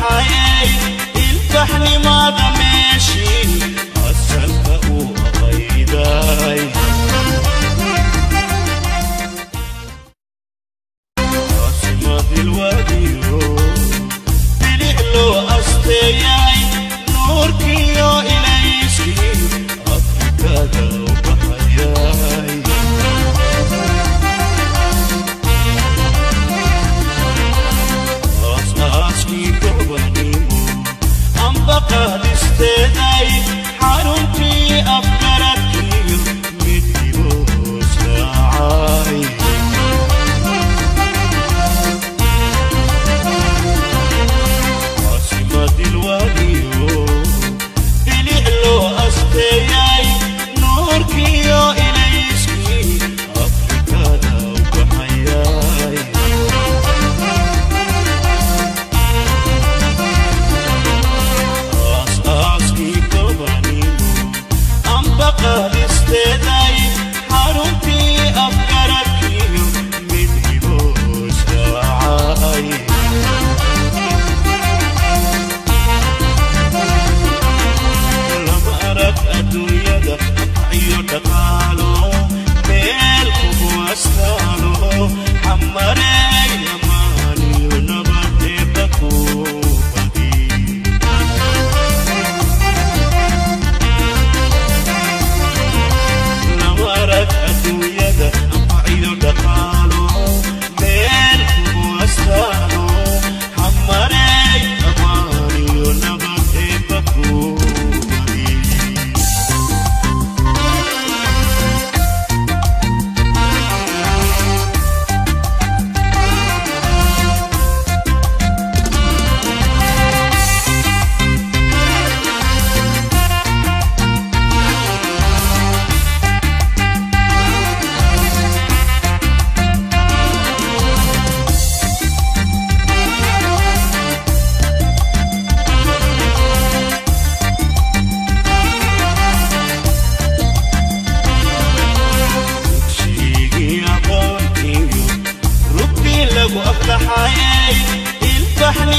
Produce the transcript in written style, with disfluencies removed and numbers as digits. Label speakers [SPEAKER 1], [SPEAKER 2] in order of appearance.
[SPEAKER 1] aflaxayay ilbaxnimada meeshii asalka u aqayday caasimad ilwaadiyo bilic loo asteeyay nuurkiyo ilayskii Afrikada u baxayay aas-aaskii gobanimo ambaqaadisteeday xaruntii afgaradkiyo midnimo israacay caasimad ilwaadiyo bilic loo asteeyay nuurkiyo ilayskii Afrikada u baxayay aas-aaskii gobanimo ambaqaadisteeday xaruntii afgaradkiyo midnimo israacay lama arag adduunyada iyo dhaqaalo meel kugu astaalo xamarey lamaaniyo nabadeeba ku badi lama arag adduunyada iyo dhaqaalo meel kugu astaalo xamarey lamaaniyo nabadeeba ku badi. Dugsigii aqoontiyo rugtii lagu aflaxayay ilbaxnimada.